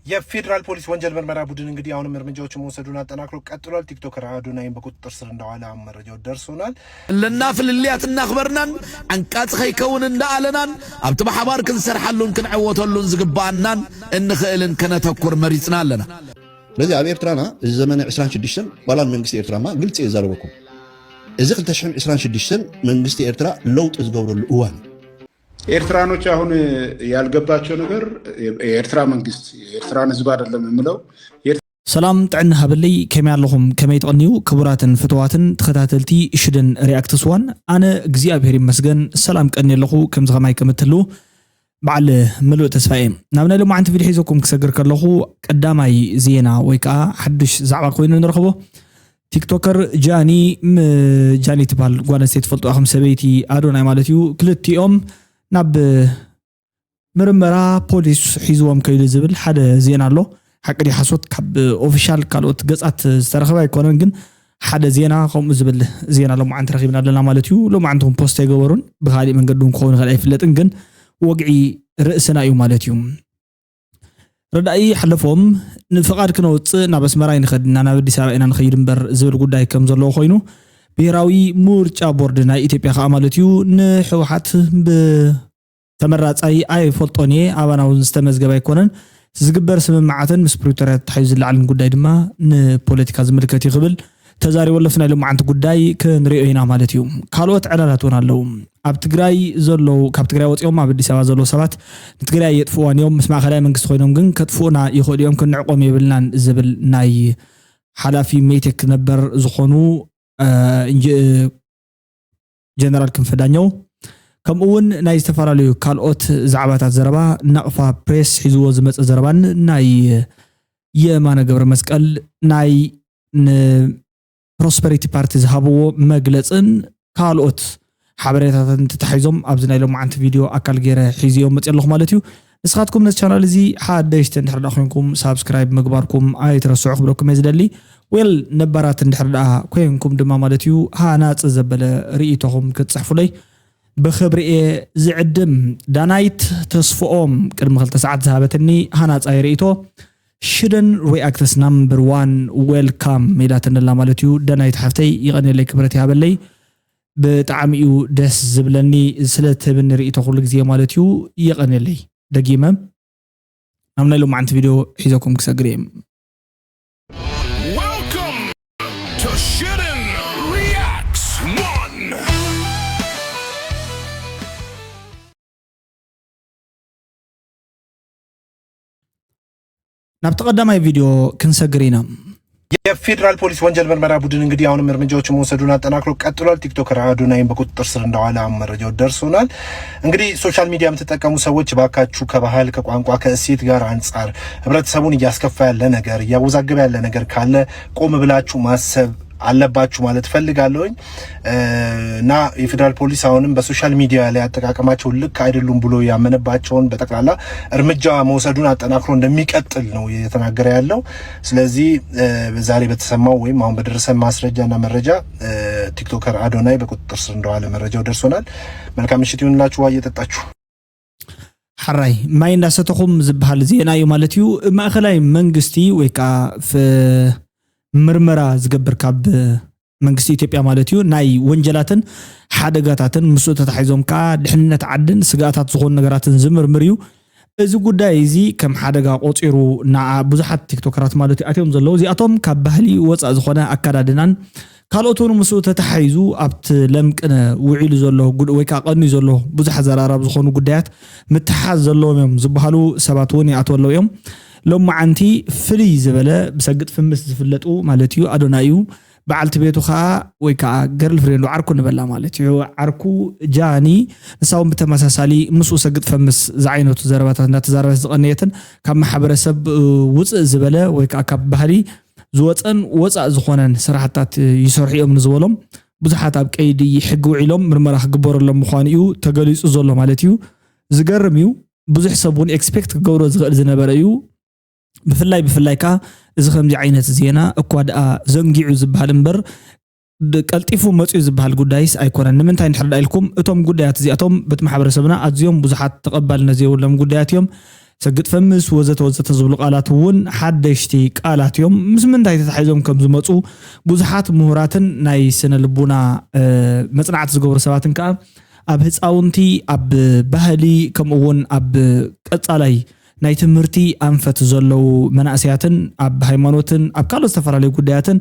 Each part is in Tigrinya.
የፌዴራል ፖሊስ ወንጀል ምርመራ ቡድን እንግዲህ አሁንም እርምጃዎችን መውሰዱን አጠናክሮ ቀጥሏል። ቲክቶከር አዶናይን በቁጥጥር ስር እንደዋለ አሁን መረጃው ደርሶናል። ኣለና ፍልልያት እናኽበርናን ዓንቃጺ ከይከውን እንዳኣለናን ኣብቲ ብሓባር ክንሰርሓሉን ክንዕወተሉን ዝግባኣናን እንኽእልን ከነተኩር መሪጽና ኣለና። ስለዚ ኣብ ኤርትራና እዚ ዘመነ ዕስራን ሽዱሽተን ዋላ መንግስቲ ኤርትራማ ግልፂ የዛረበኩም። እዚ ክልተ ሽሕን ዕስራን ሽዱሽተን መንግስቲ ኤርትራ ለውጢ ዝገብረሉ እዋን እዩ። ኤርትራኖች አሁን ያልገባቸው ነገር የኤርትራ መንግስት የኤርትራን ህዝብ አይደለም የምለው ሰላም ጥዕና ሃበለይ፣ ከመይ ኣለኹም? ከመይ ትቐንዩ? ክቡራትን ፍትዋትን ተኸታተልቲ ሽደን ሪያክትስ ዋን፣ ኣነ እግዚኣብሔር ይመስገን ሰላም ቀኒ ኣለኹ። ከምዚ ከማይ ከም እትህልዉ በዓል ምሉእ ተስፋ እየ። ናብ ናይ ሎማዓንቲ ቪድዮ ሒዘኩም ክሰግር ከለኹ ቀዳማይ ዜና ወይ ከዓ ሓዱሽ ዛዕባ ኮይኑ ንረኽቦ። ቲክቶከር ጃኒ ም- ጃኒ ትበሃል ጓል ኣንስተይቲ ትፈልጡዋ ከም ሰበይቲ ኣዶናይ ማለት እዩ። ክልቲኦም ናብ ምርመራ ፖሊስ ሒዝዎም ከይዱ ዝብል ሓደ ዜና ኣሎ። ሓቂ ድዩ ሓሶት ካብ ኦፊሻል ካልኦት ገጻት ዝተረኸበ ኣይኮነን፣ ግን ሓደ ዜና ከምኡ ዝብል ዜና ሎማዓንቲ ረኺብና ኣለና ማለት እዩ። ሎማዓንቲ እውን ፖስት ኣይገበሩን፣ ብካሊእ መንገዲ እውን ክኸውን ይኽእል ኣይፍለጥን፣ ግን ወግዒ ርእስና እዩ ማለት እዩ። ረዳኢ ሓለፎም ንፍቓድ ክነውፅእ ናብ ኣስመራ ይንኸድና ናብ ኣዲስ ኣበባ ኢና ንኸይድ እምበር ዝብል ጉዳይ ከም ዘለዎ ኮይኑ ብሄራዊ ምርጫ ቦርድ ናይ ኢትዮጵያ ከዓ ማለት እዩ ንህወሓት ብ ተመራፃይ ኣይፈልጦን እየ፣ ኣባና እውን ዝተመዝገበ ኣይኮነን። ዝግበር ስምምዓትን ምስ ፕሪቶርያ ተታሒዙ ዝለዓልን ጉዳይ ድማ ንፖለቲካ ዝምልከት እዩ ክብል ተዛሪቡ ኣሎ። ናይ ሎማዓንቲ ጉዳይ ክንሪኦ ኢና ማለት እዩ። ካልኦት ዕላላት እውን ኣለዉ። ኣብ ትግራይ ዘለዉ ካብ ትግራይ ወፂኦም ኣብ ኣዲስ ኣበባ ዘለዉ ሰባት ንትግራይ የጥፍእዋን እዮም፣ ምስ ማእኸላይ መንግስቲ ኮይኖም ግን ከጥፍኡና ይኽእሉ እዮም፣ ክንዕቆም የብልናን ዝብል ናይ ሓላፊ ሜቴክ ነበር ዝኾኑ ጀነራል ክንፈ ዳኘው ከምኡ እውን ናይ ዝተፈላለዩ ካልኦት ዛዕባታት ዘረባ ናቕፋ ፕሬስ ሒዝዎ ዝመፀ ዘረባን ናይ የማነ ገብረ መስቀል ናይ ንፕሮስፐሪቲ ፓርቲ ዝሃብዎ መግለፅን ካልኦት ሓበሬታትን ተታሒዞም ኣብዚ ናይ ሎማዓንቲ ቪድዮ ኣካል ገይረ ሒዝዮም መፅእ ኣለኹ ማለት እዩ። ንስኻትኩም ነዚ ቻናል እዚ ሓደሽቲ እንድሕር ዳ ኮይንኩም ሳብስክራይብ ምግባርኩም ኣይትረስዑ ክብለኩም እየ ዝደሊ። ዌል ነባራት እንድሕር ዳ ኮይንኩም ድማ ማለት እዩ ሃናፂ ዘበለ ርእይቶኹም ክትፅሕፉለይ ብኽብሪ እየ ዝዕድም። ዳናይት ተስፍኦም ቅድሚ ክልተ ሰዓት ዝሃበትኒ ሃናፃይ ርእይቶ ሽደን ሪኣክትስ ናምበር ዋን ዌልካም ኢላትንላ ማለት እዩ። ዳናይት ሓፍተይ ይቐንየለይ ክብረት ይሃበለይ። ብጣዕሚ እዩ ደስ ዝብለኒ ስለ ትህብኒ ርእይቶ ኩሉ ግዜ ማለት እዩ። የቐንየለይ። ደጊመ ናብ ናይ ሎማዓንቲ ቪድዮ ሒዘኩም ክሰግር እየ። Welcome to Shitten Reacts One. ናብቲ ቀዳማይ ቪድዮ ክንሰግር ኢና። የፌዴራል ፖሊስ ወንጀል ምርመራ ቡድን እንግዲህ አሁንም እርምጃዎችን መውሰዱን አጠናክሮ ቀጥሏል። ቲክቶከር አዶናይን በቁጥጥር ስር እንደዋለ አሁን መረጃው ደርሶናል። እንግዲህ ሶሻል ሚዲያ የምትጠቀሙ ሰዎች ባካችሁ ከባህል ከቋንቋ ከእሴት ጋር አንጻር ህብረተሰቡን እያስከፋ ያለ ነገር እያወዛገበ ያለ ነገር ካለ ቆም ብላችሁ ማሰብ አለባችሁ ማለት ፈልጋለሁኝ። እና የፌዴራል ፖሊስ አሁንም በሶሻል ሚዲያ ላይ አጠቃቀማቸው ልክ አይደሉም ብሎ ያመነባቸውን በጠቅላላ እርምጃ መውሰዱን አጠናክሮ እንደሚቀጥል ነው እየተናገረ ያለው። ስለዚህ ዛሬ በተሰማው ወይም አሁን በደረሰን ማስረጃና መረጃ ቲክቶከር አዶናይ በቁጥጥር ስር እንደዋለ መረጃው ደርሶናል። መልካም ምሽት ይሁንላችሁ። ዋ እየጠጣችሁ ሓራይ ማይ እንዳሰተኹም ዝበሃል ዜና እዩ ማለት እዩ። ማእኸላይ መንግስቲ ወይ ከዓ ምርመራ ዝገብር ካብ መንግስቲ ኢትዮጵያ ማለት እዩ ናይ ወንጀላትን ሓደጋታትን ምስኡ ተታሒዞም ከዓ ድሕንነት ዓድን ስጋኣታት ዝኾኑ ነገራትን ዝምርምር እዩ። እዚ ጉዳይ እዚ ከም ሓደጋ ቆፂሩ ንዓ ብዙሓት ቲክቶከራት ማለት እዩ ኣትዮም ዘለዉ። እዚኣቶም ካብ ባህሊ ወፃእ ዝኾነ ኣካዳድናን ካልኦት እውን ምስኡ ተታሓሒዙ ኣብቲ ለምቅነ ውዒሉ ዘሎ ጉድ ወይ ከዓ ቀንዩ ዘሎ ብዙሕ ዘራራብ ዝኾኑ ጉዳያት ምትሓዝ ዘለዎም እዮም ዝበሃሉ ሰባት እውን ይኣትወ ኣለዉ እዮም። ሎማዓንቲ ፍልይ ዝበለ ብሰግጥ ፍምስ ዝፍለጡ ማለት እዩ ኣዶናይ እዩ። በዓልቲ ቤቱ ከዓ ወይ ከዓ ገርል ፍሬንዱ ዓርኩ ንበላ ማለት እዩ ዓርኩ ጃኒ ንሳ እውን ብተመሳሳሊ ምስኡ ሰግጥ ፈምስ ዝዓይነቱ ዘረባታት እናተዛረበት ዝቐነየትን ካብ ማሕበረሰብ ውፅእ ዝበለ ወይ ከዓ ካብ ባህሊ ዝወፀን ወፃእ ዝኾነን ስራሕታት ይሰርሑ እዮም ንዝበሎም ብዙሓት ኣብ ቀይዲ ሕጊ ውዒሎም ምርመራ ክግበረሎም ምዃኑ እዩ ተገሊፁ ዘሎ ማለት እዩ። ዝገርም እዩ። ብዙሕ ሰብ እውን ኤክስፔክት ክገብሮ ዝኽእል ዝነበረ እዩ። ብፍላይ ብፍላይ ከዓ እዚ ከምዚ ዓይነት ዜና እኳ ደኣ ዘንጊዑ ዝበሃል እምበር ቀልጢፉ መፅኡ ዝበሃል ጉዳይስ ኣይኮነን። ንምንታይ እንድሕር ደኣ ኢልኩም እቶም ጉዳያት እዚኣቶም በቲ ማሕበረሰብና ኣዝዮም ብዙሓት ተቐባልነት ዘይብሎም ጉዳያት እዮም። ሰግጥ ፈምስ ወዘተ ወዘተ ዝብሉ ቃላት እውን ሓደሽቲ ቃላት እዮም። ምስ ምንታይ ተታሒዞም ከም ዝመፁ ብዙሓት ምሁራትን ናይ ስነ ልቡና መፅናዕቲ ዝገብሩ ሰባትን ከዓ ኣብ ህፃውንቲ፣ ኣብ ባህሊ፣ ከምኡ እውን ኣብ ቀፃላይ ናይ ትምህርቲ ኣንፈት ዘለዉ መናእሰያትን ኣብ ሃይማኖትን ኣብ ካልኦት ዝተፈላለዩ ጉዳያትን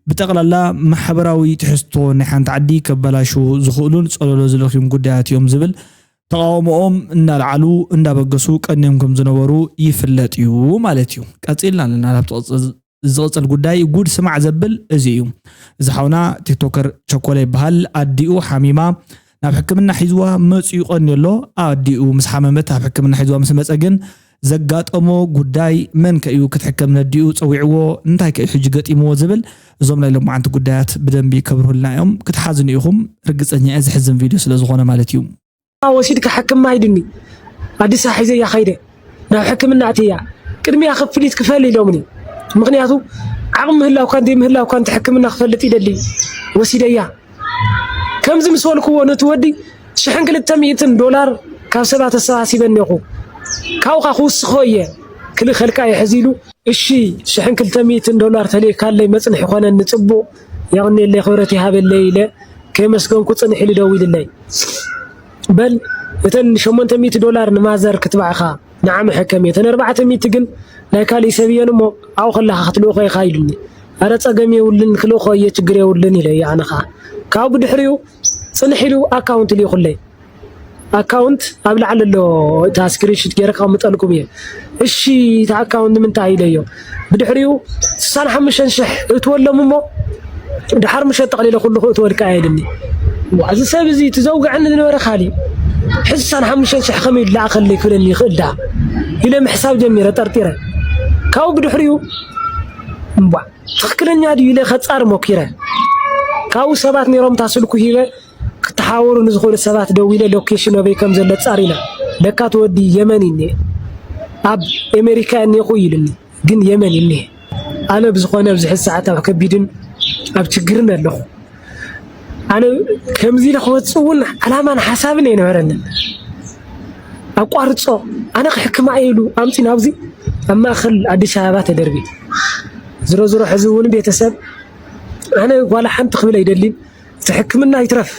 ብጠቕላላ ማሕበራዊ ትሕዝቶ ናይ ሓንቲ ዓዲ ከበላሹ ዝኽእሉን ፀለሎ ዝለኽዩን ጉዳያት እዮም ዝብል ተቓውሞኦም እናልዓሉ እንዳበገሱ ቀንዮም ከም ዝነበሩ ይፍለጥ እዩ ማለት እዩ። ቀፂልና ኣለና ናብቲ ዝቕፅል ጉዳይ። ጉድ ስማዕ ዘብል እዚ እዩ። እዚ ሓውና ቲክቶከር ቸኮለ ይበሃል። ኣዲኡ ሓሚማ ናብ ሕክምና ሒዝዋ መፂኡ ቀንዮ ኣሎ። ኣዲኡ ምስ ሓመመት ኣብ ሕክምና ሒዝዋ ምስ መፀ ግን ዘጋጠሞ ጉዳይ፣ መን ከ እዩ ክትሕከም ነዲኡ ፀዊዕዎ፣ እንታይ ከ እዩ ሕጂ ገጢምዎ ዝብል፣ እዞም ናይ ሎማዓንቲ ጉዳያት ብደንቢ ከብርሁልና እዮም። ክትሓዝኑ ኢኹም ርግፀኛ እየ፣ ዝሕዝን ቪድዮ ስለ ዝኾነ ማለት እዩ። ወሲድካ ሕክምና ሂድኒ ኣዲስ ኣበባ ሒዘያ ከይደ ናብ ሕክምና ኣትያ ቅድሚያ ክፍሊት ክፈል ኢሎምኒ። ምክንያቱ ዓቕሚ ምህላውካን ዘይምህላውካን እቲ ሕክምና ክፈልጥ ይደሊ። ወሲደያ ከምዚ ምስ በልክዎ ነቲ ወዲ ሽሕን ክልተ ሚእትን ዶላር ካብ ሰባት ኣሰባሲበ እኒኹ ካብኡ ካ ክውስኾ እየ ክልእኸልካ እየ ሕዚ ኢሉ እሺ ሽሕን ክልተ ሚእትን ዶላር ተልእካለይ መፅንሒ ኮነኒ ፅቡቕ የቕንየለይ ክብረት ይሃበለይ ኢለ ከየመስገንኩ ፅንሕ ኢሉ ደዊልለይ በል እተን ሸሞንተ ሚእቲ ዶላር ንማዘር ክትባዕኻ ንዓ መሐከሚ እተን ኣርባዕተ ሚእቲ ግን ናይ ካሊእ ሰብ እየን እሞ ኣብኡ ከለኻ ክትልእኾ ኢኻ ኢሉኒ ኣረ ፀገም የብሉን ክልእኾ እየ ችግር የብሉን ኢለ እየ ኣነ ኸዓ ካብኡ ብድሕሪኡ ፅንሕ ኢሉ ኣካውንት ልኢኹለይ ኣካውንት ኣብ ላዕሊ ኣሎ እታ ስክሪንሹት ገይረ ከቕምጠልኩም እየ እሺ እቲ ኣካውንት ንምንታይ ኢለዮ ብድሕሪኡ ስሳን ሓሙሽተን ሽሕ እእትወሎም እሞ ድሓር ምሸት ጠቕሊለ ኩሉ ክእትወልካ እየ ኢልኒ እዚ ሰብ እዚ እቲ ዘውግዐኒ ዝነበረ ካሊእ ሕጂ ስሳን ሓሙሽተን ሽሕ ከመይ ኢሉ ለኣኸለይ ክብለኒ ይኽእል ደኣ ኢለ ምሕሳብ ጀሚረ ጠርጢረ ካብኡ ብድሕሪኡ እምቧዕ ትኽክለኛ ድዩ ኢለ ከፃሪ ሞኪረ ካብኡ ሰባት ነይሮም እታ ስልኩ ሂበ ክተሓወሩ ንዝኽእሉ ሰባት ደዊለ ሎኬሽን ኣበይ ከም ዘሎ ፃሪና ለካ እቲ ወዲ የመን እዩ እኒሀ ኣብ ኤሜሪካ እኒኹ ኢሉኒ ግን የመን እዩ እኒሀ ኣነ ብዝኾነ ኣብዚ ሕዚ ሰዓት ኣብ ከቢድን ኣብ ችግርን ኣለኹ ኣነ ከምዚ ኢለ ክወፅእ እውን ዓላማን ሓሳብን ኣይነበረንን ኣቋርፆ ኣነ ክሕክማ እየ ኢሉ ኣምፂ ናብዚ ኣብ ማእኸል ኣዲስ ኣበባ ተደርቢ ዝሮ ዝሮ ሕዚ እውን ቤተሰብ ኣነ ጓላ ሓንቲ ክብል ኣይደሊን እቲ ሕክምና ይትረፍ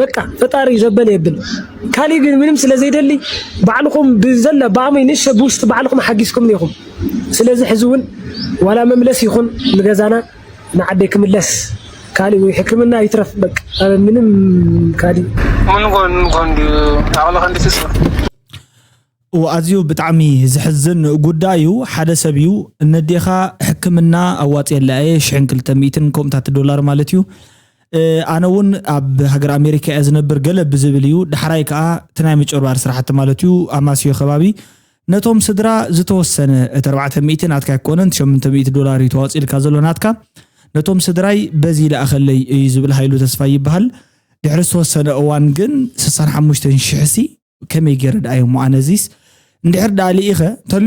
በቃ ፈጣሪ ዘበለ የብል ካሊእ ግን ምንም ስለ ዘይደሊ ባዕልኹም ብዘለ ብኣመይ ንእሽተ ብውሽጢ ባዕልኹም ሓጊዝኩምኒ ኢኹም ስለዚ ሕዚ እውን ዋላ መምለስ ይኹን ንገዛና ንዓደይ ክምለስ ካሊእ ወይ ሕክምና ይትረፍ በቃ ምንም ካሊእ ምን ጎን ጎን ድዩ ኣቕልኸ እንድትስር እዎ፣ ኣዝዩ ብጣዕሚ ዝሕዝን ጉዳይ እዩ። ሓደ ሰብ እዩ ነዴኻ ሕክምና ኣዋፅየላ እየ ሽሕን ክልተ ሚእትን ከምኡታት ዶላር ማለት እዩ። ኣነ እውን ኣብ ሃገር ኣሜሪካ እየ ዝነብር ገለ ብዝብል እዩ። ዳሕራይ ከዓ እቲ ናይ ምጭርባር ስራሕቲ ማለት እዩ ኣማስዮ ከባቢ ነቶም ስድራ ዝተወሰነ እቲ ኣርባዕተ ሚእቲ ናትካ ኣይኮነን፣ እቲ ሸሞንተ ሚእቲ ዶላር እዩ ተዋፂልካ ዘሎ ናትካ። ነቶም ስድራይ በዚ ይልኣኸለይ እዩ ዝብል ሃይሉ ተስፋይ ይበሃል። ድሕሪ ዝተወሰነ እዋን ግን ስሳን ሓሙሽተን ሽሕ ሲ ከመይ ገይረ ደኣ እየ እሞ ኣነ እዚስ እንድሕር ደኣ ልኢኸ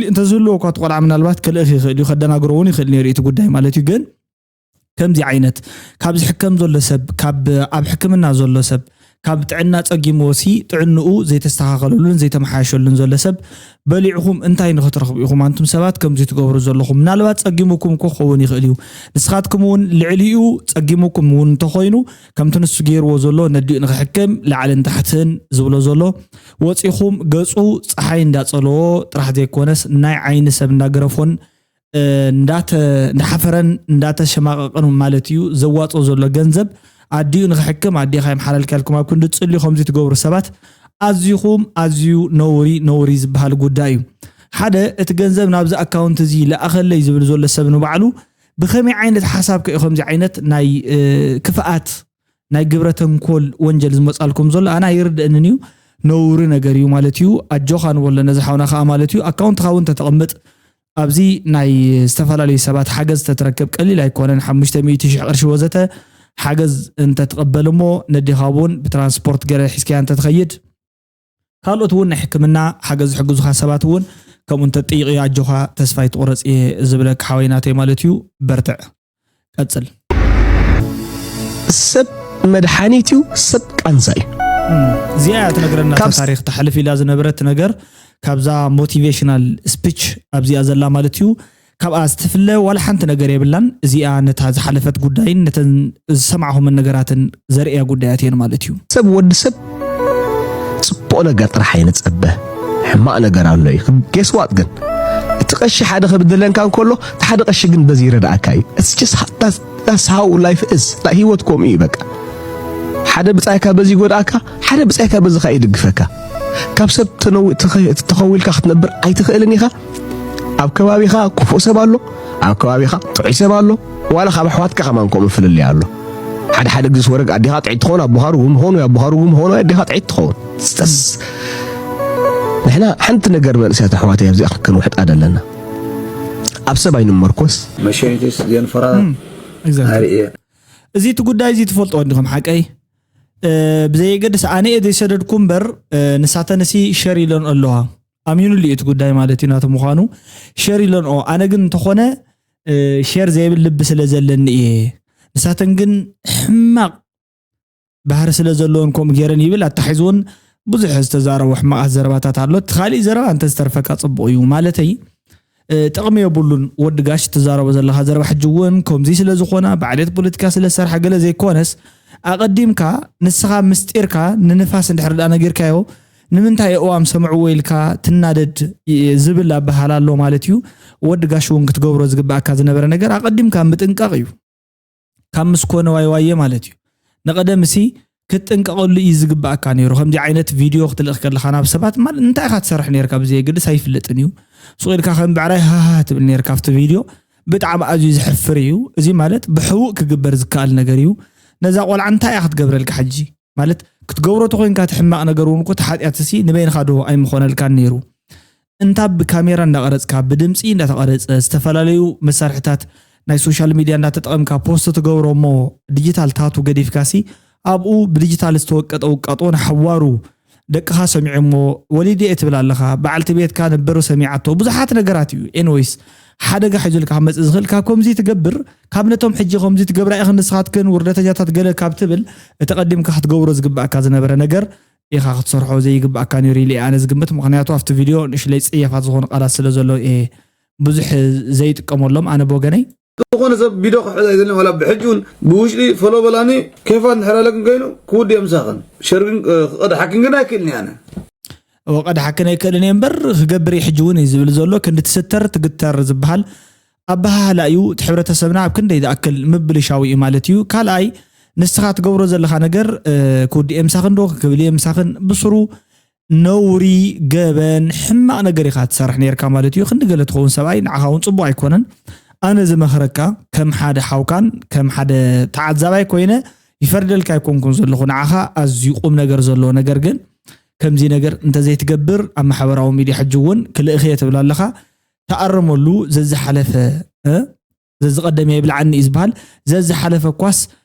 እንተዝህልዎ እኳ እቲ ቆልዓ ምናልባት ከልእኽ ይኽእል እዩ ከደናግሮ እውን ይኽእል ነይሩ እቲ ጉዳይ ማለት እዩ ግን ከምዚ ዓይነት ካብ ዝሕከም ዘሎ ሰብ ካብ ኣብ ሕክምና ዘሎ ሰብ ካብ ጥዕና ጸጊምዎ ሲ ጥዕንኡ ዘይተስተኻኸለሉን ዘይተመሓየሸሉን ዘሎ ሰብ በሊዕኹም እንታይ ንኽትረኽቡ ኢኹም ኣንቱም ሰባት ከምዚ ትገብሩ ዘለኹም ምናልባት ጸጊሙኩም እኮ ክኸውን ይኽእል እዩ ንስኻትኩም እውን ልዕሊኡ ጸጊሙኩም እውን እንተኾይኑ ከምቲ ንሱ ገይርዎ ዘሎ ነዲኡ ንኽሕክም ላዕልን ታሕትን ዝብሎ ዘሎ ወፂኹም ገፁ ፀሓይ እንዳፀለዎ ጥራሕ ዘይኮነስ ናይ ዓይኒ ሰብ እንዳገረፎን እንዳሓፈረን እንዳተሸማቐቐን ማለት እዩ ዘዋፅኦ ዘሎ ገንዘብ ኣዲኡ ንኽሕክም ኣዴኻ ይምሓላልካልኩም ኣብ ክንዲ ትፅልዩ ከምዚ ትገብሩ ሰባት ኣዚኹም ኣዝዩ ነውሪ ነውሪ ዝበሃል ጉዳይ እዩ ሓደ እቲ ገንዘብ ናብዚ ኣካውንት እዚ ለኣኸለይ ዝብል ዘሎ ሰብ ንባዕሉ ብኸመይ ዓይነት ሓሳብ ከ እዩ ከምዚ ዓይነት ናይ ክፍኣት ናይ ግብረ ተንኮል ወንጀል ዝመጻልኩም ዘሎ ኣነ ኣይርድእንን እዩ ነውሪ ነገር እዩ ማለት እዩ ኣጆኻ ንበሎ ነዚ ሓውና ከዓ ማለት እዩ ኣካውንትኻ እውን ተተቐምጥ ኣብዚ ናይ ዝተፈላለዩ ሰባት ሓገዝ ተትረክብ ቀሊል ኣይኮነን ሓሙሽተ ሚእቲ ሽሕ ቅርሺ ወዘተ ሓገዝ እንተትቐበል እሞ ነዴኻ እውን ብትራንስፖርት ገለ ሒዝካያ እንተትኸይድ ካልኦት እውን ናይ ሕክምና ሓገዝ ዝሕግዙኻ ሰባት እውን ከምኡ እንተትጥይቕ እዩ ኣጆኻ ተስፋ ኣይትቑረፅ እየ ዝብለካ ሓወይ ናተይ ማለት እዩ በርትዕ ቀፅል ሰብ መድሓኒት እዩ ሰብ ቃንዛ እዩ እዚኣ እያ ትነግረና ካብ ታሪክ ተሕልፍ ኢላ ዝነበረት ነገር ካብዛ ሞቲቬሽናል ስፒች ኣብዚኣ ዘላ ማለት እዩ። ካብኣ ዝትፍለ ዋላ ሓንቲ ነገር የብላን። እዚኣ ነታ ዝሓለፈት ጉዳይን ነተን ዝሰማዕኹምን ነገራትን ዘርእያ ጉዳያት እየን ማለት እዩ። ሰብ፣ ወዲ ሰብ ጽቡቕ ነገር ጥራሕ ኣይንጸበ። ሕማቕ ነገር ኣሎ እዩ። ጌስዋት ግን፣ እቲ ቀሺ ሓደ ክብድለንካ እንከሎ፣ እቲ ሓደ ቀሺ ግን በዚ ይረድኣካ እዩ። It's just that's, that's how life is. ናይ ህይወት ከምኡ እዩ በቃ። ሓደ ብጻይካ በዚ ይጎድኣካ፣ ሓደ ብጻይካ በዚ ከኣ ይድግፈካ። ካብ ሰብ ተነው-፣ ተኸ-፣ ተኸዊልካ ክትነብር ኣይትኽእልን ኢኻ። ኣብ ከባቢኻ ክፉእ ሰብ ኣሎ፣ ኣብ ከባቢኻ ጥዑይ ሰብ ኣሎ፣ ዋላ ካብ ኣሕዋትካ ከማን ከምኡ ፍልልይ ኣሎ። ሓደ ሓደ ግዜ ወረግ ኣዴኻ ጥዕይቲ ትኸውን፣ ኣቦኻ ርጉም ይኸውን፣ ወይ ኣቦኻ ርጉም ይኸውን፣ ወይ ኣዴኻ ጥዕይቲ ትኸውን። ስተስ፣ ንሕና ሓንቲ ነገር መንእሰያት ኣሕዋተይ ኣብዚኣ ክንውሕጣ ደለና። ኣብ ሰብ ኣይንመርኮስ። መሸኒትስ ዘንፈራ እም፣ exactly። ኣርእየ። እዚ እቲ ጉዳይ እዚ ትፈልጦ እንዲኹም ሓቀይ? እ፣ ብዘየገድስ ኣነ እየ ዘይሰደድኩ እምበር፣ እ፣ ንሳተን እሲ ሸር ኢለን ኣለዋ። ኣሚኑሉ እዩ እቲ ጉዳይ ማለት እዩ ናቱ ምዃኑ። ሸር ኢለን ኦ፣ ኣነ ግን እንተኾነ፣ እ፣ ሸር ዘይብል ልቢ ስለ ዘለኒ እየ። ንሳተን ግን ሕማቕ ባህሪ ስለ ዘለዎን ከምኡ ገይረን ይብል። ኣታሒዙ እውን ብዙሕ ዝተዛረቦ ሕማቓት ዘረባታት ኣሎ። እቲ ካሊእ ዘረባ እንተ ዝተርፈካ ጽቡቕ እዩ። ማለተይ፣ እ፣ ጥቕሚ የብሉን። ወዲ ጋሽ ትዛረቦ ዘለኻ ዘረባ ሕጂ እውን ከምዚ ስለ ዝኾና፣ ብዓሌት ፖለቲካ ስለ ዝሰርሓ ገለ ዘይኮነስ፣ ኣቐዲምካ ንስኻ ምስጢርካ ንንፋስ እንድሕር ደኣ ነጊርካዮ፣ ንምንታይ የእዋም ሰምዕዎ ኢልካ ትናደድ ይ-፣ ዝብል ኣበሃህላ ኣሎ ማለት እዩ። ወዲ ጋሽ እውን ክትገብሮ ዝግብኣካ ዝነበረ ነገር ኣቐዲምካ ምጥንቃቕ እዩ። ካብ ምስ ኮነ ዋይ ዋየ ማለት እዩ። ንቐደም እሲ ክትጥንቀቐሉ እዩ ዝግብኣካ ነይሩ። ከምዚ ዓይነት ቪድዮ ክትልእኽ ከለኻ ናብ ሰባት፣ ማለት እንታይ ኢኻ ትሰርሕ ነይርካ ብዘየገድስ ኣይፍለጥን እዩ። ሱቕ ኢልካ ከም ብዕራይ ሃሃ ትብል ነይርካ ኣብቲ ቪድዮ። ብጣዕሚ ኣዝዩ ዘሕፍር እዩ። እዚ ማለት ብሕቡእ ክግበር ዝከኣል ነገር እዩ። ነዛ ቆልዓ እንታይ እያ ክትገብረልካ ሕጂ? ማለት ክትገብሮ ተኾይንካ እቲ ሕማቕ ነገር እውን እኮ እቲ ሓጢኣት እሲ ንበይንኻ ዶ ኣይምኾነልካን ነይሩ? እንታ ብካሜራ እንዳቐረጽካ፣ ብድምጺ እንዳተቐረጸ፣ ዝተፈላለዩ መሳርሕታት ናይ ሶሻል ሚድያ እንዳተጠቐምካ ፖስት ትገብሮ እሞ ዲጂታል ታቱ ገዲፍካሲ ኣብኡ ብዲጂታል ዝተወቀጠ ውቃጦ ንሓዋሩ ደቅኻ ሰሚዖሞ ወሊደ እየ ትብል ኣለኻ፣ በዓልቲ ቤትካ ነበር ሰሚዓቶ፣ ብዙሓት ነገራት እዩ። ኤንወይስ ሓደጋ ሒዙልካ ክመጽእ ዝኽእል ካብ ከምዚ ትገብር፣ ካብ ነቶም ሕጂ ከምዚ ትገብራ ኢኽን ንስኻትክን ውርደተኛታት ገለ ካብ ትብል እቲ ቀዲምካ ክትገብሮ ዝግባእካ ዝነበረ ነገር ኢኻ ክትሰርሖ ዘይግባእካ ነይሩ ኢለ እየ ኣነ ዝግምት። ምኽንያቱ ኣብቲ ቪድዮ ንእሽለይ ጽየፋት ዝኾኑ ቃላት ስለ ዘለዉ እየ ብዙሕ ዘይጥቀመሎም ኣነ ብወገነይ። ዝኾነ ሰብ ቪድዮ ክሕዝ ኣይደልን፣ ዋላ ብሕጂ እውን ብውሽጢ ፎሎ በላኒ፣ ኬፋ እንድሕር ኣለክን ኮይኑ ክውድእ ምሳኽን። ሸር ግን፣ እ፣ ክቐድሓክን ግን ኣይክእልን እየ ኣነ። እወ፣ ቀድሓክን ኣይክእልን እየ እምበር ክገብር እየ ሕጂ እውን እዩ ዝብል ዘሎ። ክንዲ ትስተር ትግተር ዝበሃል ኣበሃህላ እዩ። እቲ ሕብረተሰብና ኣብ ክንደይ ዝኣክል ምብልሻው እዩ ማለት እዩ። ካልኣይ፣ ንስኻ ትገብሮ ዘለኻ ነገር፣ እ፣ ክውድእ እየ ምሳኽን ዶ ክብል እየ ምሳኽን ብስሩ ነውሪ፣ ገበን፣ ሕማቕ ነገር ኢኻ ትሰርሕ ነይርካ ማለት እዩ። ክንዲ ገለ ትኸውን ሰብኣይ ንዓኻ እውን ጽቡቕ ኣይኮነን። ኣነ ዝመኽረካ ከም ሓደ ሓውካን ከም ሓደ ተዓዛባይ ኮይነ ይፈርደልካ ኣይኮንኩን ዘለኹ። ንዓኻ ኣዝዩ ቁም ነገር ዘለዎ ነገር ግን ከምዚ ነገር እንተዘይትገብር ኣብ ማሕበራዊ ሚድያ ሕጂ እውን ክልእኽ እየ ትብል ኣለኻ። ተኣረመሉ። ዘዝሓለፈ፣ እ? ዘዝቐደመ ይብልዓኒ እዩ ዝበሃል። ዘዝሓለፈ እኳስ፣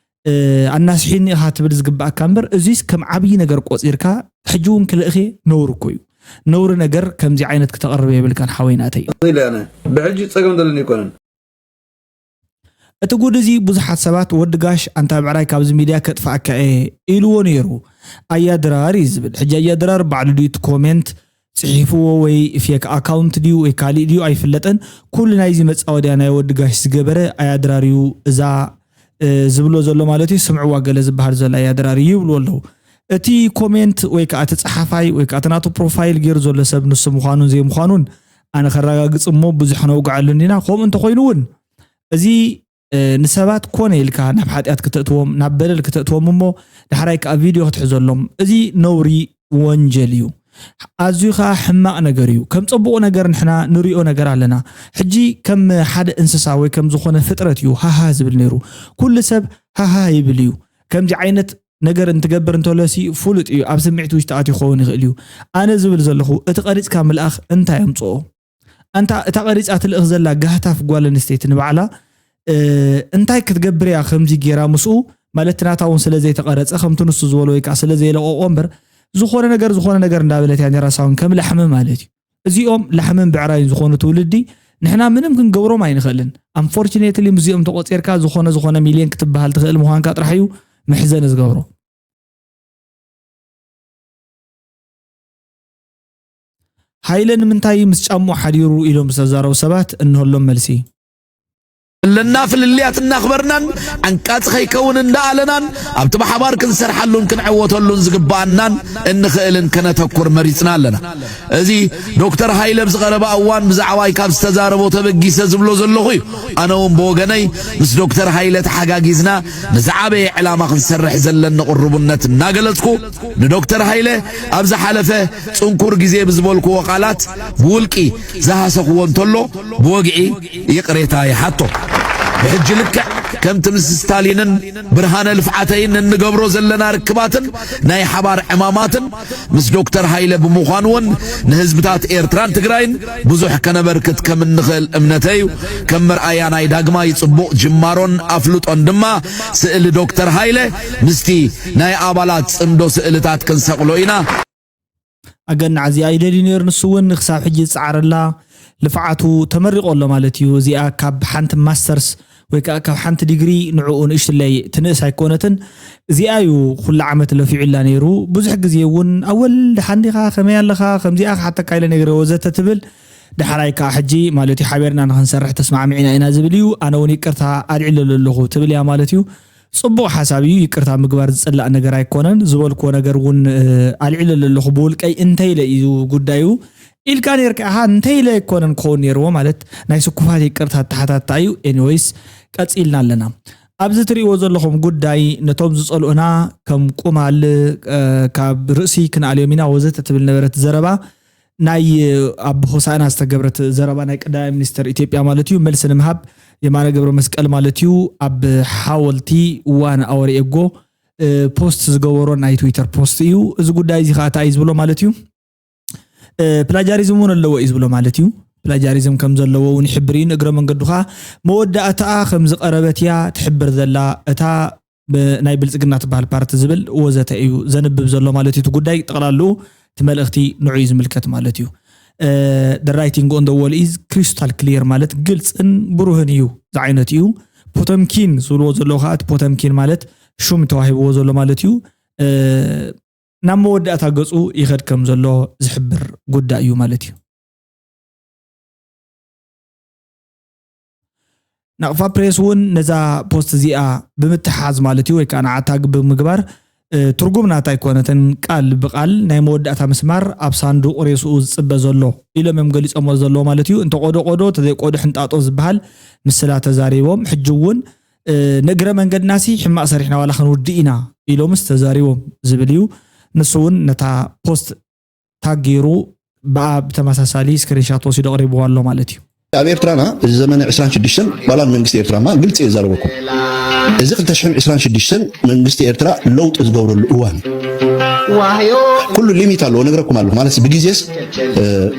እ፣ ኣናስሒኒ ኢኻ ትብል ዝግብኣካ እምበር፣ እዙይስ ከም ዓብዪ ነገር ቆጺርካ፣ ሕጂ እውን ክልእኽ እየ፣ ነውሪ እኮ እዩ። ነውሪ ነገር ከምዚ ዓይነት ክተቕርብ የብልካን ሓወይ ናተይ። ኢለ ኣነ ብሕጂ ጸገም ዘለኒ ኣይኮነን። እቲ ጉድ እዚ ብዙሓት ሰባት፣ "ወዲ ጋሽ ኣንታ ብዕራይ ካብዚ ሚድያ ከጥፍኣካ እየ" ኢልዎ ነይሩ። ኣያ ድራር እዩ ዝብል። ሕጂ ኣያ ድራር ባዕሉ ድዩ እቲ ኮሜንት ጽሒፍዎ ወይ ፌክ ኣካውንት ድዩ ወይ ካሊእ ድዩ ኣይፍለጥን። ኩሉ ናይዚ መጻወድያ ናይ ወዲ ጋሽ ዝገበረ ኣያ ድራር እዩ እዛ፣ እ፣ ዝብሎ ዘሎ ማለት እዩ። ስምዕዋ ገለ ዝበሃል ዘሎ ኣያ ድራር እዩ ይብልዎ ኣለዉ። እቲ ኮሜንት ወይ ከኣ እቲ ጸሓፋይ ወይ ከኣ እቲ ናቱ ፕሮፋይል ገይሩ ዘሎ ሰብ ንሱ ምዃኑን ዘይምዃኑን ኣነ ከረጋግጽ እሞ ብዙሕ ክነውግዓሉ እንዲና። ከምኡ እንተኾይኑ እውን እዚ እ፣ ንሰባት ኮነ ኢልካ ናብ ሓጢኣት ክተእትዎም፣ ናብ በደል ክተእትዎም እሞ ዳሕራይ ከኣ ቪድዮ ክትሕዘሎም፣ እዚ ነውሪ ወንጀል እዩ። ኣዝዩ ከኣ ሕማቕ ነገር እዩ። ከም ጽቡቕ ነገር ንሕና ንሪኦ ነገር ኣለና። ሕጂ ከም ሓደ እንስሳ ወይ ከም ዝኾነ ፍጥረት እዩ ሃሃ ዝብል ነይሩ። ኩሉ ሰብ ሃሃ ይብል እዩ። ከምዚ ዓይነት ነገር እንትገብር እንተሎሲ ፍሉጥ እዩ። ኣብ ስምዒት ውሽጢ ኣትዩ ክኸውን ይኽእል እዩ። ኣነ ዝብል ዘለኹ እቲ ቀሪጽካ ምልኣኽ እንታይ ኣምጽኦ? ኣንታ እታ ቀሪጻ ትልእኽ ዘላ ጋህታፍ ጓል ኣንስተይቲ ንባዕላ፣ እ፣ እንታይ ክትገብር እያ ከምዚ ጌራ ምስኡ? ማለት ናታ እውን ስለ ዘይተቐረጸ፣ ከምቲ ንሱ ዝበሎ ወይ ከኣ ስለ ዘይለቐቖ እምበር፣ ዝኾነ ነገር፣ ዝኾነ ነገር እንዳበለት እያ ነይራ፣ ሳውን ከም ላሕሚ ማለት እዩ። እዚኦም ላሕምን ብዕራይን ዝኾኑ ትውልዲ ንሕና ምንም ክንገብሮም ኣይንኽእልን። ኣንፎርቹኔትሊ ምስዚኦም ተቖጺርካ ዝኾነ፣ ዝኾነ ሚልዮን ክትበሃል ትኽእል ምዃንካ ጥራሕ እዩ መሕዘኒ ዝገብሮ። ሃይለ ንምንታይ ምስ ጫምኡ ሓዲሩ ኢሎም ዝተዛረቡ ሰባት እንሆሎም መልሲ። ኣለና ፍልልያት እናኽበርናን ዓንቃፂ ከይከውን እንዳኣለናን ኣብቲ ብሓባር ክንሰርሓሉን ክንዕወተሉን ዝግባኣናን እንኽእልን ከነተኩር መሪፅና ኣለና። እዚ ዶክተር ሃይለ ኣብዚ ቀረባ እዋን ብዛዕባይ ካብ ዝተዛረቦ ተበጊሰ ዝብሎ ዘለኹ እዩ። ኣነ እውን ብወገነይ ምስ ዶክተር ሃይለ ተሓጋጊዝና ንዝዓበየ ዕላማ ክንሰርሕ ዘለኒ ቅርቡነት እናገለፅኩ ንዶክተር ሃይለ ኣብ ዝሓለፈ ፅንኩር ግዜ ብዝበልክዎ ቃላት ብውልቂ ዝሃሰኽዎ እንተሎ ብወግዒ ይቕሬታ ይሓቶ። ብሕጂ ልክዕ ከምቲ ምስ ስታሊንን ብርሃነ ልፍዓተይን እንገብሮ ዘለና ርክባትን ናይ ሓባር ዕማማትን ምስ ዶክተር ሃይለ ብምዃን እውን ንህዝብታት ኤርትራን ትግራይን ብዙሕ ከነበርክት ከም እንኽእል እምነተይ እዩ። ከም መርኣያ ናይ ዳግማይ ጽቡቕ ጅማሮን ኣፍልጦን ድማ ስእሊ ዶክተር ሃይለ ምስቲ ናይ ኣባላት ጽምዶ ስእልታት ክንሰቕሎ ኢና። ኣገናዕ እዚኣ ይደልዩ ነይሩ። ንሱ እውን ክሳብ ሕጂ ዝፀዓረላ ልፍዓቱ ተመሪቖ ኣሎ ማለት እዩ። እዚኣ ካብ ሓንቲ ማስተርስ ወይ ከዓ ካብ ሓንቲ ዲግሪ ንዕኡ ንእሽትለይ ትንእስ ኣይኮነትን። እዚኣ እዩ ኩሉ ዓመት ለፊዑላ ነይሩ። ብዙሕ ግዜ እውን ኣወል ደሓን ዲኻ፣ ከመይ ኣለኻ፣ ከምዚኣ ክሓተካ ኢለ ነይረ ወዘተ ትብል። ዳሕራይ ከዓ ሕጂ ማለት እዩ ሓቢርና ንክንሰርሕ ተስማዕሚዕና ኢና ዝብል እዩ። ኣነ እውን ይቅርታ ኣልዒለሉ ኣለኹ ትብል እያ ማለት እዩ። ጽቡቕ ሓሳብ እዩ። ይቅርታ ምግባር ዝጽላእ ነገር ኣይኮነን። ዝበልክዎ ነገር እውን ኣልዒለሉ ኣለኹ ብውልቀይ እንተኢለ እዩ ጉዳዩ ኢልካ ነርካ ኢኻ። እንተኢለ ኣይኮነን ክኸውን ነይርዎ ማለት ናይ ስኩፋት ይቅርታ ኣተሓታታ እዩ። ኤኒወይስ ቀጺልና ኣለና። ኣብዚ ትርእይዎ ዘለኹም ጉዳይ ነቶም ዝጸልኡና ከም ቁማል ካብ ርእሲ ክንኣልዮም ኢና ወዘተ ትብል ነበረት ዘረባ ናይ ኣብ ሆሳዕና ዝተገብረት ዘረባ ናይ ቀዳማይ ሚኒስትር ኢትዮጵያ ማለት እዩ መልሲ ንምሃብ የማነ ገብረ መስቀል ማለት እዩ ኣብ ሓወልቲ ዋን ኣወር ኤጎ ፖስት ዝገበሮ ናይ ትዊተር ፖስት እዩ። እዚ ጉዳይ እዚ ከዓ እንታይ እዩ ዝብሎ ማለት እዩ ፕላጃሪዝም እውን ኣለዎ እዩ ዝብሎ ማለት እዩ። ፕላጃሪዝም ከም ዘለዎ እውን ይሕብር እዩ። ንእግረ መንገዱ ከዓ መወዳእታኣ ከም ዝቀረበት እያ ትሕብር ዘላ እታ ናይ ብልፅግና ትበሃል ፓርቲ ዝብል ወዘተ እዩ ዘንብብ ዘሎ ማለት እዩ። እቲ ጉዳይ ጠቕላልኡ እቲ መልእኽቲ ንዑ እዩ ዝምልከት ማለት እዩ። The writing on the wall is crystal clear ማለት ግልፅን ብሩህን እዩ ዝዓይነት እዩ። ፖተምኪን ዝብልዎ ዘለዉ ከዓ እቲ ፖተምኪን ማለት ሹም ተዋሂብዎ ዘሎ ማለት እዩ። ናብ መወዳእታ ገፁ ይኸድ ከም ዘሎ ዝሕብር ጉዳይ እዩ ማለት እዩ። ናቕፋ ፕሬስ እውን ነዛ ፖስት እዚኣ ብምትሓዝ ማለት እዩ ወይ ከዓ ንዓ ታግ ብምግባር ትርጉም ናታ ኣይኮነትን ቃል ብቃል ናይ መወዳእታ ምስማር ኣብ ሳንዱቕ ሬስኡ ዝፅበ ዘሎ ኢሎም እዮም ገሊፆሞ ዘለዎ ማለት እዩ። እንተ ቆዶ ቆዶ ተዘይ ቆዶ ሕንጣጦ ዝበሃል ምስላ ተዛሪቦም ሕጂ እውን ንእግረ መንገድናሲ ሕማቕ ሰሪሕና ዋላ ክንውድእ ኢና ኢሎምስ ተዛሪቦም ዝብል እዩ። ንሱ እውን ነታ ፖስት ታግ ገይሩ ብኣ ብተመሳሳሊ ስክሪንሻት ወሲዱ ኣቕሪብዎ ኣሎ ማለት እዩ። ኣብ ኤርትራና እዚ ዘመነ ዕስራን ሽዱሽተን ዋላ መንግስቲ ኤርትራ ማ ግልፂ እየ ዛረበኩም። እዚ ክልተ ሽሕን ዕስራን ሽዱሽተን መንግስቲ ኤርትራ ለውጢ ዝገብረሉ እዋን እዩ። ኩሉ ሊሚት ኣለዎ ነግረኩም ኣለኹ። ማለት ብግዜስ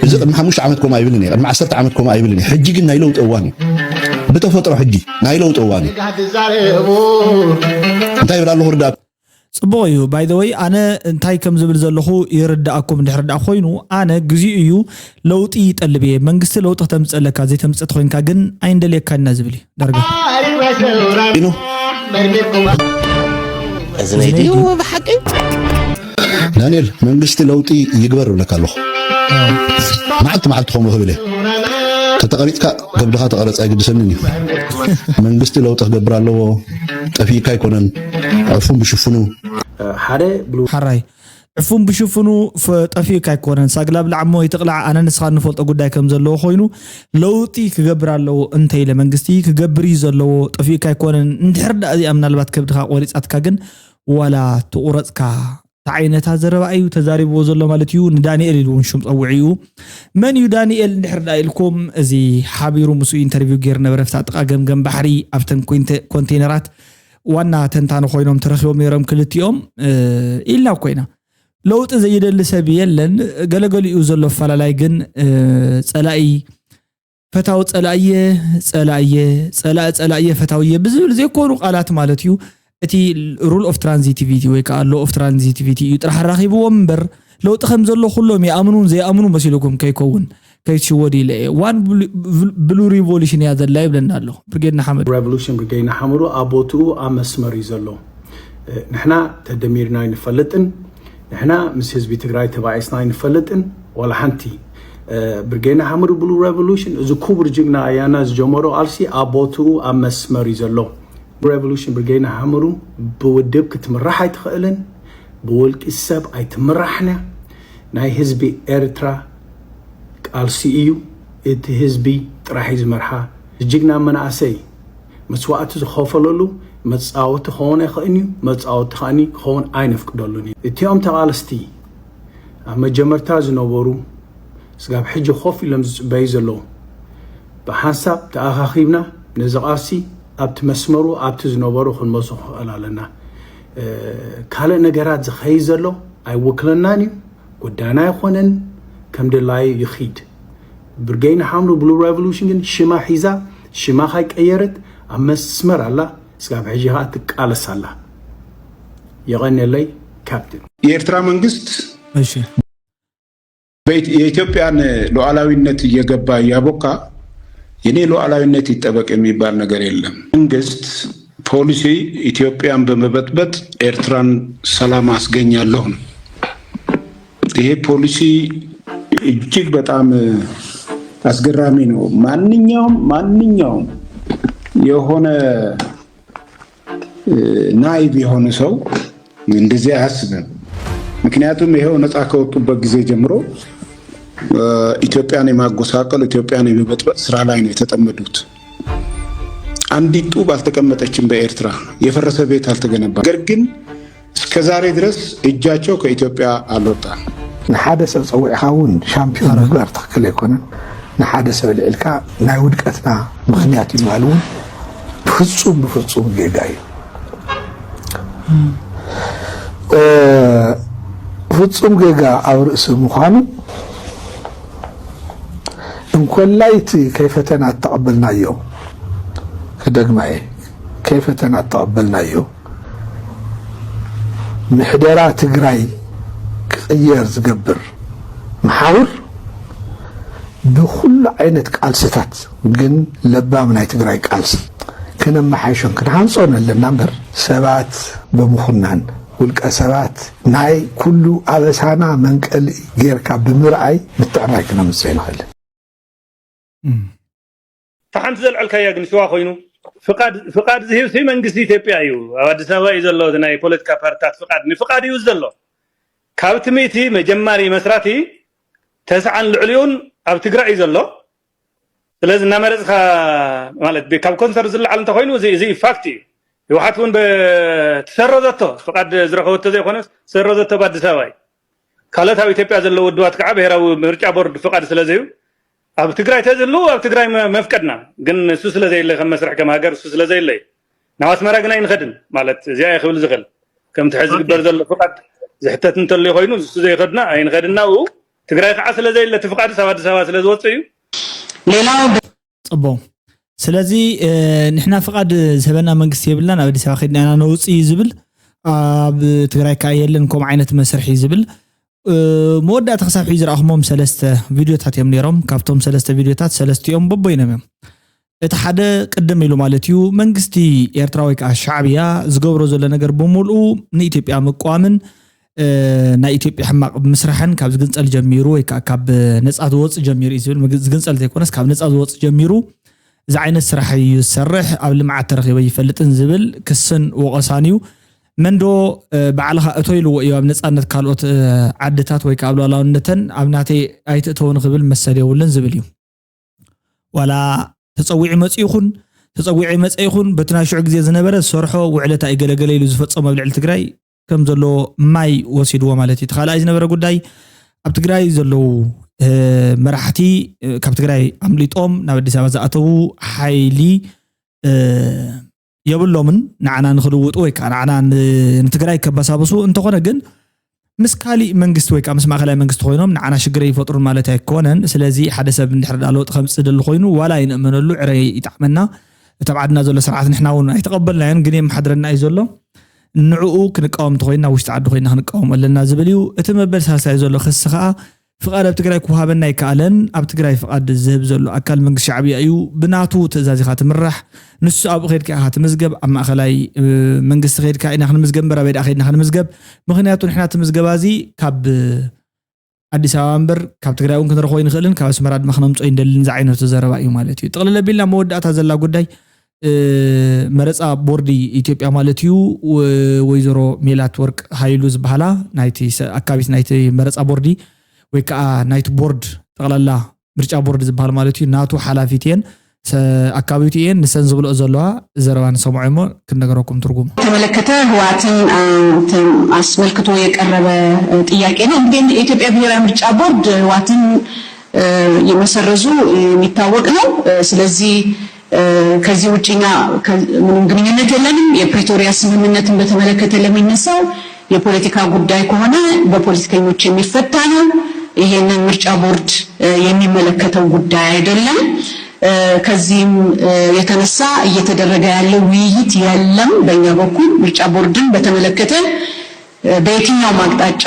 እዚ ቅድሚ ሓሙሽተ ዓመት ከምኡ ኣይብልን እየ፣ ቅድሚ ዓሰርተ ዓመት ከምኡ ኣይብልን እየ። ሕጂ ግን ናይ ለውጢ እዋን እዩ። ብተፈጥሮ ሕጂ ናይ ለውጢ እዋን እዩ። እንታይ ይብል ኣለኹ ርዳእ ፅቡቕ እዩ። ባይ ዘ ወይ ኣነ እንታይ ከም ዝብል ዘለኹ ይርዳእኩም እንድሕር ደኣ ኮይኑ ኣነ ግዜኡ እዩ ለውጢ ይጠልብ እየ። መንግስቲ ለውጢ ክተምፅእ ኣለካ ዘይተምፅእ ተኮይንካ ግን ኣይንደልየካን ኢና ዝብል እዩ ዳርጋ። ኢኑ እዚ ናይ ድዩ ብሓቂ ዳንኤል መንግስቲ ለውጢ ይግበር እብለካ ኣለኹ። መዓልቲ መዓልቲ ከምኡ ክብል እየ። ተተቐሪፅካ ከብድኻ ተቐረፅ ኣይግድሰንን እዩ። መንግስቲ ለውጢ ክገብር ኣለዎ። ጠፊእካ ኣይኮነን። ዕፉን ብሽፍኑ ሓደ ብሉ ሓራይ ዕፉን ብሽፍኑ ጠፊእካ ኣይኮነን። ሳግላብ ላዕሞ ይትቕላዕ ኣነ ንስኻ እንፈልጦ ጉዳይ ከም ዘለዎ ኮይኑ ለውጢ ክገብር ኣለዎ እንተ ኢለ መንግስቲ ክገብር እዩ ዘለዎ። ጠፊእካ ኣይኮነን። እንድሕር ዳ እዚኣ ምናልባት ከብድኻ ቆሪፃትካ ግን ዋላ ትቑረፅካ ተዓይነታ ዘረባ እዩ ተዛሪብዎ ዘሎ ማለት እዩ። ንዳንኤል ኢሉ እውን ሽም ፀውዒኡ መን እዩ ዳንኤል እንድሕር ዳ ኢልኩም እዚ ሓቢሩ ምስኡ ኢንተርቪው ገይር ነበረ ፍታ ጥቓ ገምገም ባሕሪ ኣብተን ኮንቴነራት ዋና ተንታኒ ኮይኖም ተረኪቦም ነይሮም ክልቲኦም ኢልና ኮይና ለውጢ ዘይደሊ ሰብ የለን። ገለገሊኡ ዘሎ ኣፈላላይ ግን ፀላኢ ፈታው ፀላእየ ፀላእየ ፀላእ ፀላእየ ፈታውየ ብዝብል ዘይኮኑ ቃላት ማለት እዩ። እቲ ሩል ኦፍ ትራንዚቲቪቲ ወይ ከዓ ሎ ኦፍ ትራንዚቲቪቲ እዩ ጥራሕ ኣራኺብዎም እምበር ለውጢ ከም ዘሎ ኩሎም ይኣምኑን ዘይኣምኑ መሲልኩም ከይከውን ከይትሽወዱ ኢለ እየ። ዋን ብሉ ሪቮሉሽን እያ ዘላ ይብለና ኣሎ ብርጌድ ንሓመዱ። ሬቮሉሽን ብርጌድ ንሓመዱ ኣብ ቦትኡ ኣብ መስመር እዩ ዘሎ። ንሕና ተደሚርና ኣይንፈልጥን። ንሕና ምስ ህዝቢ ትግራይ ተባኢስና ኣይንፈልጥን። ዋላ ሓንቲ ብርጌድ ንሓመዱ ብሉ ሬቮሉሽን፣ እዚ ክቡር ጅግና ኣያና ዝጀመሮ ቃልሲ ኣብ ቦትኡ ኣብ መስመር እዩ ዘሎ። ሬቮሉሽን ብርጌድ ንሓመዱ ብውድብ ክትምራሕ ኣይትኽእልን፣ ብውልቂ ሰብ ኣይትምራሕን እያ። ናይ ህዝቢ ኤርትራ ቃልሲ እዩ። እቲ ህዝቢ ጥራሕ እዩ ዝመርሓ። ጅግና መናእሰይ መስዋእቲ ዝኸፈለሉ መጻወቲ ክኸውን ኣይኽእልን እዩ። መጻወቲ ከኣኒ ክኸውን ኣይነፍቅደሉን እዩ። እቲኦም ተቓለስቲ ኣብ መጀመርታ ዝነበሩ ስጋብ ሕጂ ኮፍ ኢሎም ዝጽበዩ ዘለዉ፣ ብሓንሳብ ተኣኻኺብና ነዚ ቃልሲ ኣብቲ መስመሩ ኣብቲ ዝነበሩ ክንመልሶ ክንኽእል ኣለና። ካልእ ነገራት ዝኸይድ ዘሎ ኣይውክለናን እዩ። ጉዳይና ኣይኮነን። ከም ድላዩ ይኺድ። ብርጌድ ንሓመዱ ብሉ ሬቮሉሽን ግን ሽማ ሒዛ፣ ሽማ ካይቀየረት ኣብ መስመር ኣላ። ስጋብ ሕጂ ኸኣ ትቃለስ ኣላ። የቐንየለይ ካፕቴን። የኤርትራ መንግስት እሺ የኢትዮጵያን ሉዓላዊነት እየገባ እያቦካ የኔ ሉዓላዊነት ይጠበቅ የሚባል ነገር የለም። መንግስት ፖሊሲ ኢትዮጵያን በመበጥበጥ ኤርትራን ሰላም አስገኛለሁ ነው። ይሄ ፖሊሲ እጅግ በጣም አስገራሚ ነው። ማንኛውም ማንኛውም የሆነ ናይቭ የሆነ ሰው እንደዚህ አያስብም። ምክንያቱም ይኸው ነፃ ከወጡበት ጊዜ ጀምሮ ኢትዮጵያን የማጎሳቀል ኢትዮጵያን የመበጥበጥ ስራ ላይ ነው የተጠመዱት። አንዲት ጡብ አልተቀመጠችም በኤርትራ፣ የፈረሰ ቤት አልተገነባም። ነገር ግን እስከዛሬ ድረስ እጃቸው ከኢትዮጵያ አልወጣም። ንሓደ ሰብ ፀዊዕካ እውን ሻምፒዮን ምግባር ትኽክል ኣይኮነን። ንሓደ ሰብ ልዕልካ ናይ ውድቀትና ምኽንያት እዩ ምባል እውን ብፍፁም ብፍፁም ጌጋ እዩ። ፍፁም ጌጋ ኣብ ርእሲ ምዃኑ እንኮላይ እቲ ከይፈተና እተቐበልናዮ፣ ክደግማ እየ፣ ከይፈተና እተቐበልናዮ ምሕደራ ትግራይ ክቕየር ዝገብር መሓውር ብኩሉ ዓይነት ቃልስታት ግን ለባም ናይ ትግራይ ቃልሲ ክነመሓይሾን ክንሃንፆን ኣለና እምበር ሰባት ብምኹናን ውልቀ ሰባት ናይ ኩሉ ኣበሳና መንቀሊ ጌርካ ብምርኣይ ምትዕርራይ ክነምፅእ ኣይንኽእልን። እታ ሓንቲ ዘልዐልካያ ግን ሽዋ ኮይኑ ፍቃድ ዝህብ ሲ መንግስቲ ኢትዮጵያ እዩ። ኣብ ኣዲስ ኣበባ እዩ ዘሎ ናይ ፖለቲካ ፓርትታት ፍቃድ ንፍቃድ እዩ ዘሎ። ካብቲ ሚእቲ መጀማሪ መስራቲ ተስዓን ልዕሊኡን ኣብ ትግራይ እዩ ዘሎ። ስለዚ እናመረፅካ ማለት ካብ ኮንሰር ዝለዓል እንተኮይኑ እዚ ፋክት እዩ። ህወሓት እውን ትሰረዘቶ ፍቃድ ዝረኸበቶ ዘይኮነስ ዝሰረዘቶ ብኣዲስ ኣበባ እዩ። ካልኦት ኣብ ኢትዮጵያ ዘለዉ ውድባት ከዓ ብሄራዊ ምርጫ ቦርድ ፍቃድ ስለዘዩ ኣብ ትግራይ ተዝህልው ኣብ ትግራይ መፍቀድና ግን እሱ ስለዘየለ ከም መስርሕ ከም ሃገር እሱ ስለዘየለ እዩ። ናብ ኣስመራ ግን ኣይንኸድን ማለት እዚኣ እየ ክብል ዝኽእል። ከምቲ ሕዚ ዝግበር ዘሎ ፍቃድ ዝሕተት እንተሎ ኮይኑ እሱ ዘይኸድና ኣይንኸድን ናብኡ። ትግራይ ከዓ ስለዘየለ እቲ ፍቃድስ ኣብ ኣዲስ ኣበባ ስለዝወፅእ እዩ። ሌላው ፅቡቅ። ስለዚ ንሕና ፍቃድ ዝህበና መንግስቲ የብልና ናብ ኣዲስ ኣበባ ከድና ኢና ነውፅእ እዩ ዝብል ኣብ ትግራይ ከዓ የለን ከምኡ ዓይነት መስርሒ ዝብል መወዳእታ ክሳብ ሕጂ ዝረኣኹሞም ሰለስተ ቪድዮታት እዮም ነይሮም። ካብቶም ሰለስተ ቪድዮታት ሰለስቲኦም በቦይኖም እዮም። እቲ ሓደ ቅድም ኢሉ ማለት እዩ መንግስቲ ኤርትራ ወይ ከዓ ሻዕብያ ዝገብሮ ዘሎ ነገር ብምልኡ ንኢትዮጵያ ምቋምን ናይ ኢትዮጵያ ሕማቕ ምስራሕን ካብ ዝግንፀል ጀሚሩ ወይ ከዓ ካብ ነፃ ዝወፅ ጀሚሩ እዩ ዝብል ዝግንፀል ዘይኮነስ ካብ ነፃ ዝወፅ ጀሚሩ እዚ ዓይነት ስራሕ እዩ ዝሰርሕ ኣብ ልምዓት ተረኪበ ይፈልጥን ዝብል ክስን ወቐሳን እዩ። መንዶ ባዕልኻ እቶ ኢልዎ እዩ ኣብ ነፃነት ካልኦት ዓድታት ወይ ከዓ ኣብ ሉዓላውነተን ኣብ ናተይ ኣይትእተው ንክብል መሰል የብሉን ዝብል እዩ። ዋላ ተፀዊዑ መፂኡ ይኹን ተፀዊዑ ይመፀ ይኹን በቲ ናይ ሽዑ ግዜ ዝነበረ ዝሰርሖ ውዕለታ እዩ ገለገለ ኢሉ ዝፈፀሞ ኣብ ልዕሊ ትግራይ ከም ዘሎ ማይ ወሲድዎ ማለት እዩ። እቲ ካልኣይ ዝነበረ ጉዳይ ኣብ ትግራይ ዘለዉ መራሕቲ ካብ ትግራይ ኣምሊጦም ናብ ኣዲስ ኣበባ ዝኣተዉ ሓይሊ የብሎምን ንዓና ንክልውጡ ወይ ከዓ ንዓና ንትግራይ ከበሳብሱ እንተኾነ ግን ምስ ካሊእ መንግስቲ ወይ ከዓ ምስ ማእኸላይ መንግስቲ ኮይኖም ንዓና ሽግር ይፈጥሩን ማለት ኣይኮነን። ስለዚ ሓደ ሰብ እንድሕር ዳ ለውጢ ከምፅእ ደሊ ኮይኑ ዋላ ኣይንእመነሉ ዕረ ይጣዕመና እቶም ዓድና ዘሎ ስርዓት ንሕና እውን ኣይተቐበልናዮን ግን የመሓድረና እዩ ዘሎ። ንዕኡ ክንቃወም እንተኮይንና ውሽጢ ዓዲ ኮይና ክንቃወም ኣለና ዝብል እዩ። እቲ መበል ሳልሳይ ዘሎ ክሲ ከዓ ፍቓድ ኣብ ትግራይ ክወሃበና ኣይከኣለን። ኣብ ትግራይ ፍቓድ ዝህብ ዘሎ ኣካል መንግስቲ ሻዕብያ እዩ። ብናቱ ትእዛዝ ኢኻ ትምራሕ። ንሱ ኣብኡ ከይድካ ኢኻ ትምዝገብ። ኣብ ማእኸላይ መንግስቲ ከይድካ ኢና ክንምዝገብ እምበር ኣበይ ደኣ ከይድና ክንምዝገብ? ምኽንያቱ ንሕና እቲ ምዝገባ እዚ ካብ ኣዲስ ኣበባ እምበር ካብ ትግራይ እውን ክንረኽቦ ይንኽእልን ካብ ኣስመራ ድማ ክነምፅኦ ይንደልን ዝዓይነቱ ዘረባ እዩ ማለት እዩ። ጥቕልል ኣቢልና መወዳእታ ዘላ ጉዳይ መረፃ ቦርዲ ኢትዮጵያ ማለት እዩ። ወይዘሮ ሜላት ወርቅ ሃይሉ ዝበሃላ ናይቲ ኣካቢት ናይቲ መረፃ ቦርዲ ወይ ከዓ ናይቲ ቦርድ ጠቕላላ ምርጫ ቦርድ ዝበሃል ማለት እዩ ናቱ ሓላፊት እየን ኣካቢቱ እየን ንሰን ዝብልኦ ዘለዋ ዘረባ ንሰምዖ እሞ ክንነገረኩም ትርጉሙ። ተመለከተ ህወሓትን አስመልክቶ የቀረበ ጥያቄ ነው። እንግዲህ የኢትዮጵያ ብሔራዊ ምርጫ ቦርድ ህወሓትን የመሰረዙ የሚታወቅ ነው። ስለዚህ ከዚህ ውጭ እኛ ምንም ግንኙነት የለንም። የፕሪቶሪያ ስምምነትን በተመለከተ ለሚነሳው የፖለቲካ ጉዳይ ከሆነ በፖለቲከኞች የሚፈታ ነው። ይሄንን ምርጫ ቦርድ የሚመለከተው ጉዳይ አይደለም። ከዚህም የተነሳ እየተደረገ ያለው ውይይት የለም። በእኛ በኩል ምርጫ ቦርድን በተመለከተ በየትኛውም አቅጣጫ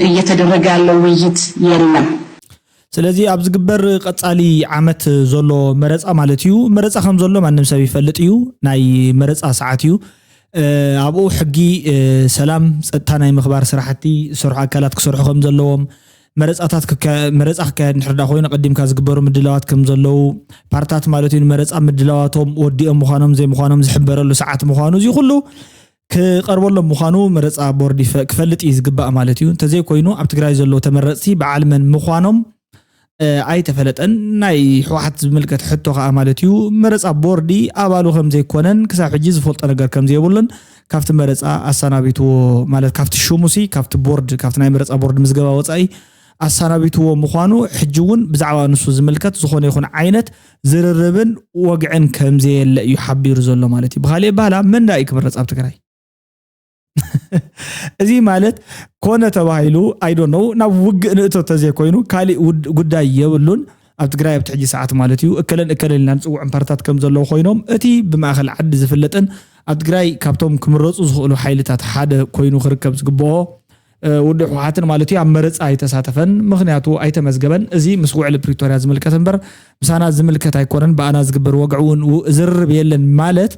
እየተደረገ ያለው ውይይት የለም። ስለዚ ኣብ ዝግበር ቀፃሊ ዓመት ዘሎ መረፃ ማለት እዩ። መረፃ ከም ዘሎ ማንም ሰብ ይፈልጥ እዩ። ናይ መረፃ ሰዓት እዩ። ኣብኡ ሕጊ ሰላም ፀጥታ ናይ ምኽባር ስራሕቲ ዝሰርሑ ኣካላት ክሰርሑ ከም ዘለዎም መረፃታት መረፃ ክካየድ እንድሕር ዳ ኮይኑ ቀዲምካ ዝግበሩ ምድላዋት ከም ዘለዉ ፓርታት ማለት እዩ ንመረፃ ምድላዋቶም ወዲኦም ምዃኖም ዘይምዃኖም ዝሕበረሉ ሰዓት ምዃኑ እዚ ኩሉ ክቐርበሎም ምዃኑ መረፃ ቦርድ ክፈልጥ እዩ ዝግባእ ማለት እዩ። እንተዘይኮይኑ ኣብ ትግራይ ዘለዉ ተመረፅቲ በዓል መን ምዃኖም ኣይተፈለጠን። ናይ ህወሓት ዝምልከት ሕቶ ከዓ ማለት እዩ መረፃ ቦርዲ ኣባሉ ከም ዘይኮነን ክሳብ ሕጂ ዝፈልጦ ነገር ከም ዘይብሉን ካብቲ መረፃ ኣሰናቢትዎ ማለት ካብቲ ሽሙሲ ካብቲ ቦርድ ካብቲ ናይ መረፃ ቦርድ ምዝገባ ወፃኢ ኣሰናቢትዎ ምዃኑ ሕጂ እውን ብዛዕባ ንሱ ዝምልከት ዝኾነ ይኹን ዓይነት ዝርርብን ወግዕን ከም ዘየለ እዩ ሓቢሩ ዘሎ ማለት እዩ። ብኻሊእ ኣባህላ መን ደኣ እዩ ክምረፅ ኣብ ትግራይ? እዚ ማለት ኮነ ተባሂሉ I don't know ናብ ውግእ ንእቶ ተዘይኮይኑ ካሊእ ጉዳይ የብሉን። ኣብ ትግራይ ኣብቲ ሕጂ ሰዓት ማለት እዩ እከለን እከለን ኢልና ንፅውዖም ፓርትታት ከም ዘለዉ ኮይኖም እቲ ብማእኸል ዓዲ ዝፍለጥን ኣብ ትግራይ ካብቶም ክምረፁ ዝኽእሉ ሓይልታት ሓደ ኮይኑ ክርከብ ዝግብኦ ውድብ ህወሓትን ማለት እዩ ኣብ መረፃ ኣይተሳተፈን፣ ምኽንያቱ ኣይተመዝገበን። እዚ ምስ ውዕሊ ፕሪቶርያ ዝምልከት እምበር ምሳና ዝምልከት ኣይኮነን። ብኣና ዝግበር ወግዒ እውን ዝርርብ የለን ማለት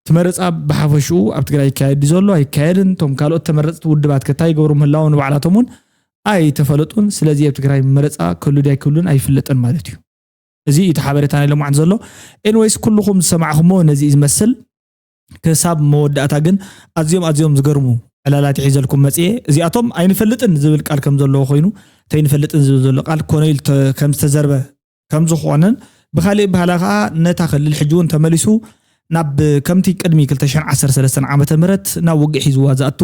እቲ መረፃ ብሓፈሽኡ ኣብ ትግራይ ይካየድ ድዩ ዘሎ ኣይካየድን፣ እቶም ካልኦት ተመረፅቲ ውድባት ከ እንታይ ይገብሩ ምህላዎም ንባዕላቶም እውን ኣይተፈለጡን። ስለዚ ኣብ ትግራይ መረፃ ክህሉ ድዩ ኣይክህሉን ኣይፍለጥን ማለት እዩ። እዚ እቲ ሓበሬታ ናይ ሎማዓንቲ ዘሎ። ኤንወይስ ኩልኹም ዝሰማዕኹሞ ነዚ እዩ ዝመስል። ክሳብ መወዳእታ ግን ኣዝዮም ኣዝዮም ዝገርሙ ዕላላት ሒዘልኩም መፅየ። እዚኣቶም ኣይንፈልጥን ዝብል ቃል ከም ዘለዎ ኮይኑ እቲ ኣይንፈልጥን ዝብል ዘሎ ቃል ኮነ ኢሉ ከም ዝተዘርበ ከም ዝኾነን ብኻሊእ ባህላ ከዓ ነታ ክልል ሕጂ እውን ተመሊሱ ናብ ከምቲ ቅድሚ ክልተ ሽሕን ዓሰርተ ሰለስተን ዓመተ ምህረት ናብ ውግእ ሒዝዋ ዝኣቱ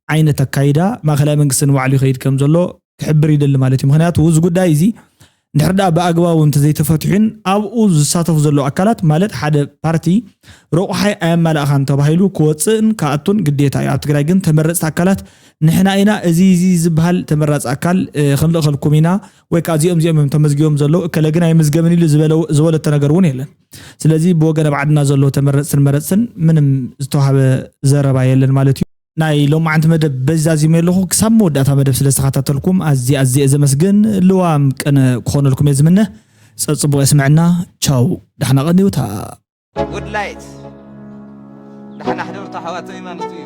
ዓይነት ኣካይዳ ማእኸላይ መንግስቲ ንባዕሉ ይኸይድ ከም ዘሎ ክሕብር ይደሊ ማለት እዩ። ምክንያቱ እዚ ጉዳይ እዚ እንድሕር ደኣ ብኣግባቡ እንተዘይተፈትሑን ኣብኡ ዝሳተፉ ዘለዉ ኣካላት ማለት ሓደ ፓርቲ ረቑሓይ ኣየማላእኻን ተባሂሉ ክወፅእን ክኣቱን ግዴታ እዩ። ኣብ ትግራይ ግን ተመረፅቲ ኣካላት ንሕና ኢና እዚ እዚ ዝበሃል ተመራፂ ኣካል ክንልእኸልኩም ኢና ወይ ከዓ እዚኦም እዚኦም እዮም ተመዝጊቦም ዘለዉ እከለ ግን ኣይምዝገብን ኢሉ ዝበለ ዝበለቶ ነገር እውን የለን። ስለዚ ብወገን ኣብ ዓድና ዘለዉ ተመረፅትን መረፅትን ምንም ዝተዋህበ ዘረባ የለን ማለት እዩ። ናይ ሎማዓንቲ መደብ በዚ ዛዚመ ኣለኹ። ክሳብ መወዳእታ መደብ ስለ ዝተኸታተልኩም ኣዝየ ኣዝየ ዘመስግን። ልዋም ቅነ ክኾነልኩም እየ ዝምነ። ፀፅቡቕ የስምዐና። ቻው ዳሕና ቀንዩታ። Good light ዳሕና ሕደርታ ኣሕዋተይ ማለት እዩ።